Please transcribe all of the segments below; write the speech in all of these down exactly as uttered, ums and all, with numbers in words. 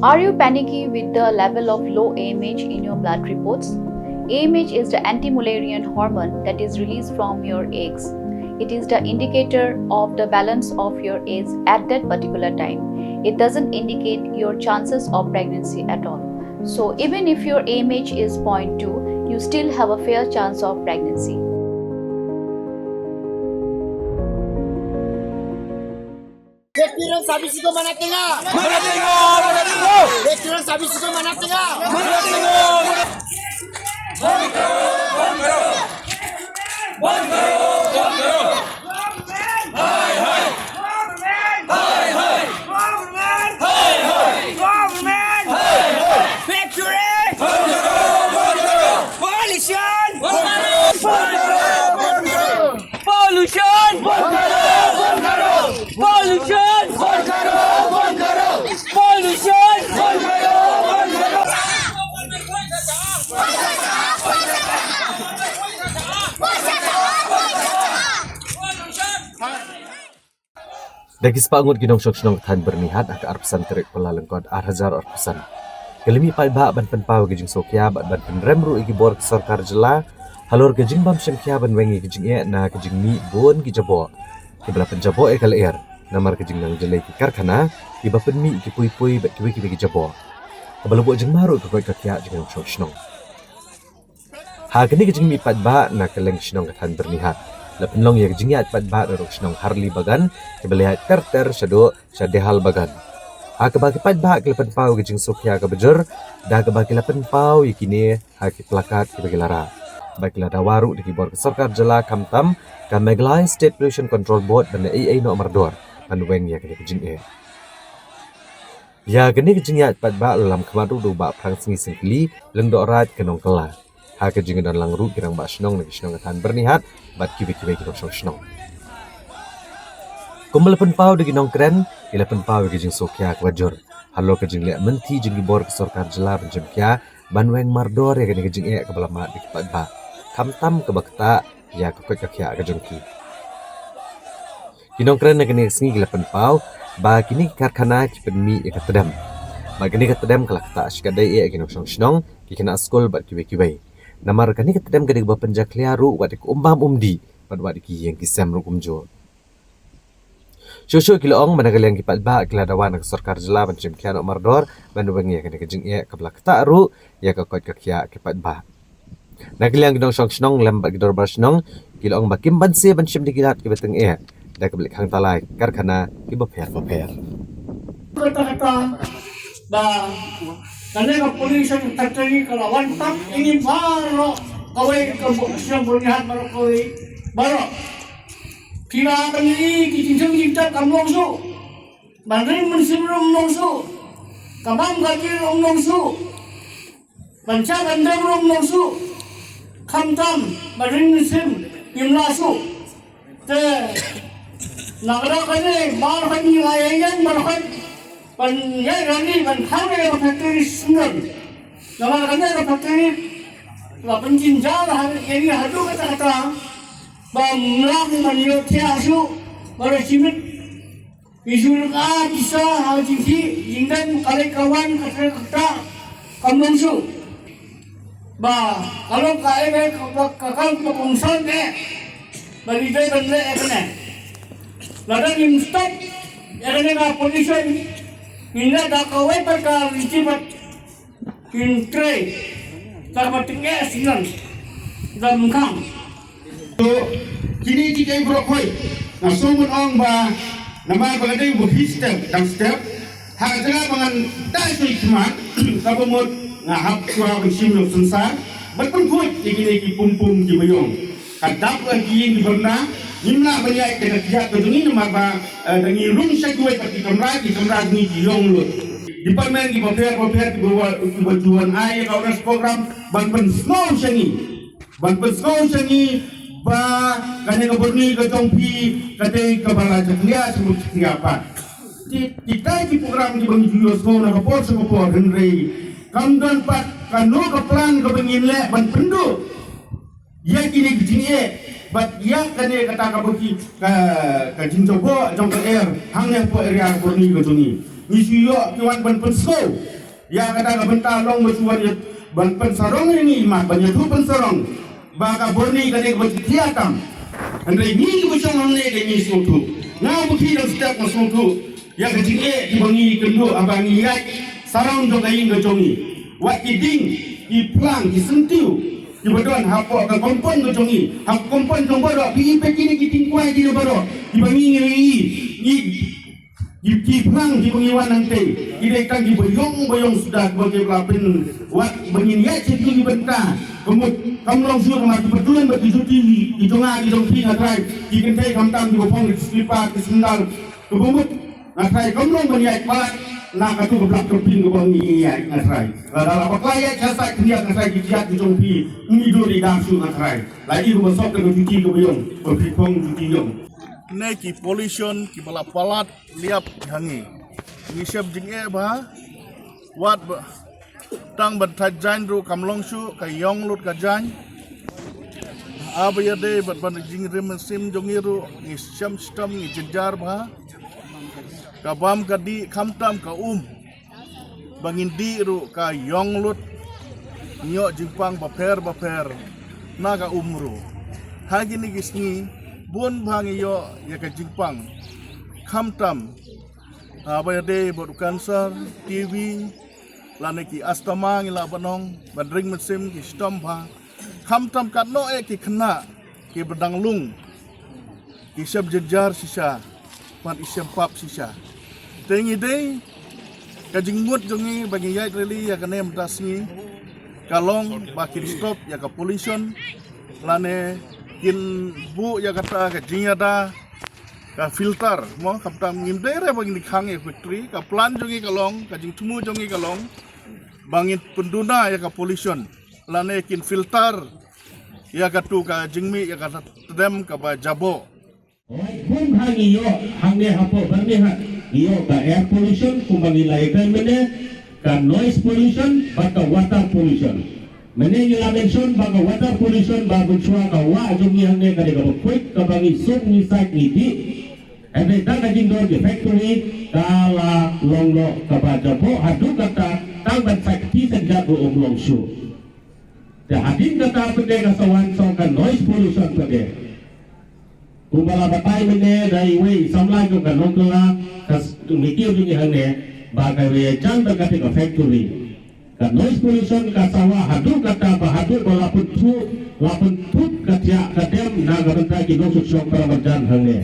Are you panicky with the level of low A M H in your blood reports? A M H is the anti-Mullerian hormone that is released from your eggs. It is the indicator of the balance of your eggs at that particular time. It doesn't indicate your chances of pregnancy at all. So even if your A M H is zero point two, you still have a fair chance of pregnancy. Veteran sabi siko mana tengah. Mana tengok, mana tengok. Veteran sabi siko mana tengah. Mana tengok, mana tengok. Hai, hai. Hai, hai. Hai, hai. Veteran. Coalition. Pollution! Pollution! Pollution! Da ki spah ngut ki nongshong shnong ka thaiñ Byrnihat ha ka arphew san tarik Kyllalyngkot ar hajar arphew san, ki la mih paidbah ban pynpaw ïa ka jingsngewkhia bad ban pynrem ruh ïa ki bor ka sorkar jylla halor ka jingbym shim khia ban weng ïa ka jingeh na ka jingmih bun ki jaboh kiba la pynjaboh ïa ka lyer namar ka jingnang jlei ki karkhana kiba pynmih ki pui pui bad kiwei kiwei ki jaboh, kaba la buh jingma ruh ïa ka koit ka khiah jong ki nongshong shnong. Ha kane ka jingmih paidbah na kylleng ki shnong ka thaiñ Byrnihat, la pynlong ïa ka jingïaid paidbah naduh ka shnong Harli Bagan, kiba la ïaid ter ter shaduh sha Dehal Bagan, ha kaba ki paidbah ki la pynpaw ïa ka jingsngewkhia kaba jur da kaba ki la pynpaw ïa kine ha ki plakat kiba ki la rah. Bad ki la dawa ruh da ki bor ka sorkar jylla khamtam ka Meghalaya State Pollution Control Board ban ei ei noh mardor ban weng ïa kane ka jingeh. Ïa kane ka jingïaid paidbah la lam khmat ruh da u Bah Phrangsngi Syngkli, Lyngdoh Raid ka Nongkylla, ha ka jingdon lang ruh ki rangbah shnong na ki shnong ka thaiñ Byrnihat bad kiwei kiwei ki nongshong shnong. Kumba la pynpaw da ki nongkren, ki la pynpaw ïa ka jingsngewkhia kaba jur halor ka jingleh mynthi jong ki bor ka sorkar jylla ban shim khia ban weng mardor ïa kane ka jingeh kaba la mad da ki paidbah, khamtam kaba ktah ïa ka koit ka khiah ka jong ki. Ki nongkren na kane ka sngi ki la pynpaw ba kine ki karkhana ki pynmih ïa ka tdem, bad kane ka tdem ka la ktah shikatdei ïa ki nongshong shnong, ki khynnah skul bad kiwei kiwei. Namar kane ka tdem ka dei kaba pynjakhlia ruh wat ïa ka um bam um dih bad wat ïa ki ïing ki sem ruh kumjuh. Shuh shuh ki la ong ba na ka liang ki paidbah ki la dawa na ka sorkar jylla ban shim khia noh mardor ban weng ïa kane ka jingeh kaba la ktah ruh ïa ka koit ka khiah ki paidbah. Na ka liang ki nongshong shnong lem bad ki dorbar shnong ki la ong ba kim banse ban shim da ki lad kiba tyngeh da kaba leh khang talai karkhana kiba pher bapher. Kata kata ba kane ka pollution factory ka la wan tang ïa ngi baroh kawei ka shnong Byrnihat baroh kawei baroh. Ki la kane ki jingshong jingtep kam long shuh. Ban ring mynsiem ruh ym long shuh. Ka bam ka jia ruh ym long shuh. Ban shah ban dem ruh ym long shuh. Khamtam ban ring mynsiem ngim lah shuh. Te na ka daw kane baroh kane ngi la ïeng baroh kane ban ïaid rally ban khang ïa ka factory shnong. Namar kane ka factory la pynjynjar ha ïa ngi haduh katta katta ba ym lah ban ïoh thiah shuh ba la shimit. Ki shu rynga pisa ha ka jingkhih jingdem ka leit ka wan ka trei ka ktah kam long shuh. Ba ka long kaei kaei kaba ka kam kaba kongsan eh ba ngi dei ban leh ïa kane. Lada ngim stop ïa kane ka pollution ngin leh da kawei pat ka riti pat. Kin trei. Tang ba tyngeh shnong. Dam khang. To, kine ki dei baroh khoit. Nga sngewbha ban ong ba namar ba nga dei uba khih step dang step. Ha ka jaka ba ngan da soi khmat kaba mut nga hap shuwa ban shim ïa u synsar bad pynkhuid ïa kine ki pum pum kiba ïong. Ka dap ka ki ïing ki byrna, ngim lah ban ïaid da ka kiad ka jong ngi namar ba, eh, da ngi rung sha kiwei pat ki kamra, ki kamra jong ngi ki ïong lut. Department kiba pher bapher kiba wa, kiba ju wan ai ïa ka awareness program ban pynsngew sha ngi. Ban pynsngew sha ngi ba kane ka byrni ka jong phi ka dei kaba la jakhlia sha mut jakhlia pat. Ki, kita ki program kiba ngi ju ïohsngew na ka por sha ka por hynrei kam don pat kano ka plan kaba ngin leh ban pynduh ïa kine ki jingeh bad ïa kane kata kaba ki ka, ka jingjaboh jong ka lyer hangne hapoh area ka byrni ka jong ngi. Ngi shu ïoh ki wan ban pynsngew ïa kata ka bynta long ba shu wan ïa ban pynsarong ïa ngi, ma ban ïathuh pynsarong ba ka bor ni ka dei kaba jylliew tam. Hynrei ngi kiba shong hangne ka ngi sngewthuh. Nga ba phi dang step nga sngewthuh ïa ka jingeh kiba ngi kynduh haba ngi ïaid surround jong ka ïing ka jong ngi. Wat ki ding, ki phlang, ki syntiew kiba don hapoh ka compound ka jong ngi, ha compound jong baroh, phi i peit kine ki ding kwai kine baroh kiba ngi ngi ngi ngi Ki, ki phlang kiba ngi wan hangtei ki dei tang kiba ïong ba ïong suda, kiba ki la pynwad ba ngin ïaid sha ki bynta. Ka mut kam long shuh, namar kiba don bad ki juti ki jong nga ki jong phi, nga trai, ki kynthei khamtam kiba phong ki slipper ki sandal. Kaba mut nga trai kam long ban ïaid palat na katu ka blak kyrping kaba ngi ïaid, nga trai. Lada la bakla ïaid sha sait khyndiat, nga trai, ki jait ki jong phi ngi dur i dang shuh, nga trai. La i ruh ba sop da ka juti kaba ïong, ba phi phong juti ïong. Ne ki pollution kiba la palat liap ha ngi. Ngi shem jingeh bha. Wat ba tang ban thait jaiñ ruh kam long shuh, ka ïong lut ka jaiñ. Haba ïadei bad ban jingrim mynsiem jong ngi ruh ngi shem shitom, ngi jynjar bha. Ka bam ka dih, khamtam ka um. Ba ngin dih ruh ka ïong lut. Ngi ïoh jingpang bapher bapher na ka um ruh. Ha kine ki sngi bun bha ngi ïoh ïa ka jingpang. Khamtam haba ïadei bad u cancer, T B, lane ki asthma ngi lah ban ong, ban ring mynsiem ki shitom bha. Khamtam katno eh ki khynnah kiba dang lung, ki shem jynjar shisha, bad ki shem pap shisha. Te ngi dei, ka jingmut jong ngi ba ngi ïaid rally ïa kane mynta sngi ka long ba kin stop ïa ka pollution, lane kin buh ïa kata ka jingïada ka filter, mo, khamtam ngim dei re ba ngin khang ïa factory. Ka plan jong ngi ka long, ka jingthmu jong ngi ka long ba ngin pynduna ïa ka pollution, lane kin filter ïa katu ka jingmih, ïa kata tdem kaba jaboh. Hooid, bun bha ngi ïoh hangne hapoh Byrnihat, ngi ïoh ka air pollution kumba ngi la ïakren mynne, ka noise pollution bad ka water pollution. Mynne ngi la mention ba ka water pollution ba mynshuwa ka wah jong ngi hangne ka dei kaba khuid kaba ngi sum, ngi sait, ngi dih. Hynrei da ka jingdon ki factory ka la long noh kaba jaboh haduh katta tang ban sait kti sait jat ruh um long shuh. Te hadien kata pat de ka sa wan song ka noise pollution pat de. Kumba la batai mynne da iwei i samla jong ka Nongkylla, ka s-, miet jong ngi hangne, ba ka wei jan da kata ka factory. Ka noise pollution ka sa wah haduh katta ba haduh ba la pynthup, la pynthup ka thiah ka dem na ka bynta ki nongshong shnong para marjan hangne.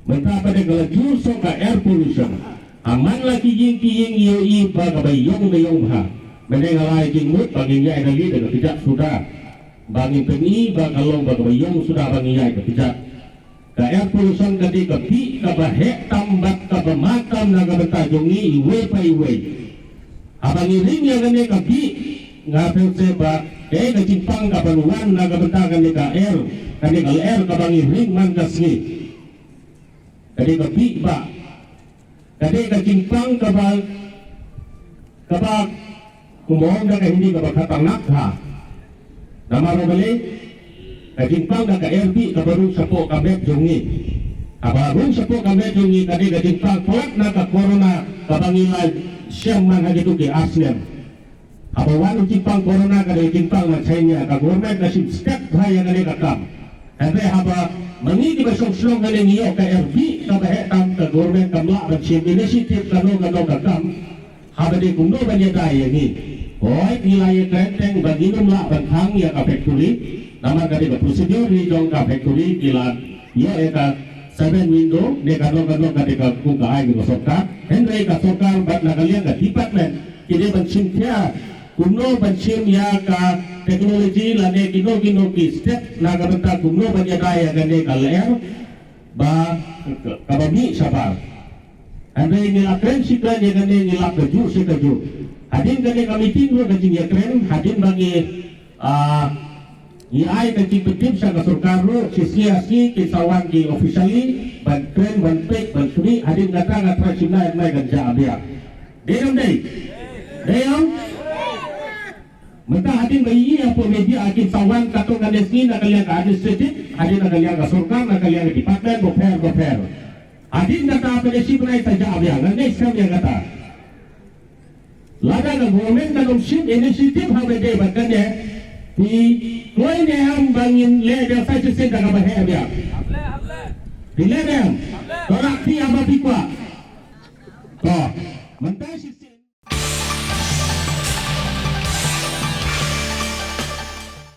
Mynta pat de ka la jur shuh ka air pollution. Ha man la ki ïing ki ïing ïohi ba kaba ïong ba ïong bha. Mynne nga la ai jingmut ba ngin ïaid rally da ka kjat suda. Ba ngin pyni ba ka long ba kaba ïong suda ba ngin ïaid ka kjat. Ka air pollution ka dei ka bih kaba heh tam bad kaba ma tam na ka bynta jong ngi iwei pa iwei. Haba ngi ring ïa kane ka bih, nga pyrshah ba, eh, ka jingpang kaba wan na ka bynta kane ka air, kane ka lyer kaba ngi ring man ka sngi. Ka dei ka bih ba, ka dei ka jingpang kaba, kaba, kumba ong da ka Hindi, kaba khatarnak ha. Namar balei, ka jingpang da ka air bih kaba rung shapoh ka met jong ngi. Haba rung shapoh ka met jong ngi, ka dei ka jingpang palat na ka corona kaba ngi la shem man ha kito ki ar snem. Haba wan u jingpang corona ka dei jingpang na China, ka government ka shim step bha ïa kane ka kam. Hynrei haba ma ngi kiba shong shnong kane ngi ïoh ka air bih kaba heh tam, ka government kam lah ban shim initiative kano kano ka kam. Haba dei kumno ban ïada ïa ngi. Hooid ngi la ïakren teng ba ngin ym lah ban khang ïa ka factory. Namar ka dei ka procedure ri jong ka factory, ki la ïoh ïa ka seven window ne kano kano ka dei ka kum ka ai ka sorkar. Hynrei ka sorkar bad na ka liang ka department ki dei ban shim khia kumno ban shim ïa ka technology lane kino kino ki step na ka bynta kumno ban ïada ïa kane ka lyer ba kaba mih shabar. Hynrei ngi la kren shi kren ïa kane, ngi lap kajuh shi kajuh. Hadien kane ka meeting ruh ka jingïakren hadien ba ngi, ah, ngi ai ka jingpyntip sha ka sorkar ruh, shi sngi ar sngi ki sa wan ki officially ban kren, ban peit, ban khmih. Hadien kata nga tharai shim lai ar lai kan jia biang. Dei ne ym dei? Dei ym? Mynta hadien ba ïohi hapoh media ki sa wan katto katne sngi na ka liang ka administrative, hadien na ka liang ka sorkar, na ka liang ka department bapher bapher. Hadien kata pynshai bnai ta jah biang, ngan leh skhem ïa kata. Lada ka government kan ym shim initiative ha ba dei bad kane, phi kloi ne em ba ngin leh biang sa shisien da kaba heh biang? Phi leh ne em? To lah phi haba phi kwah. To, mynta shisien.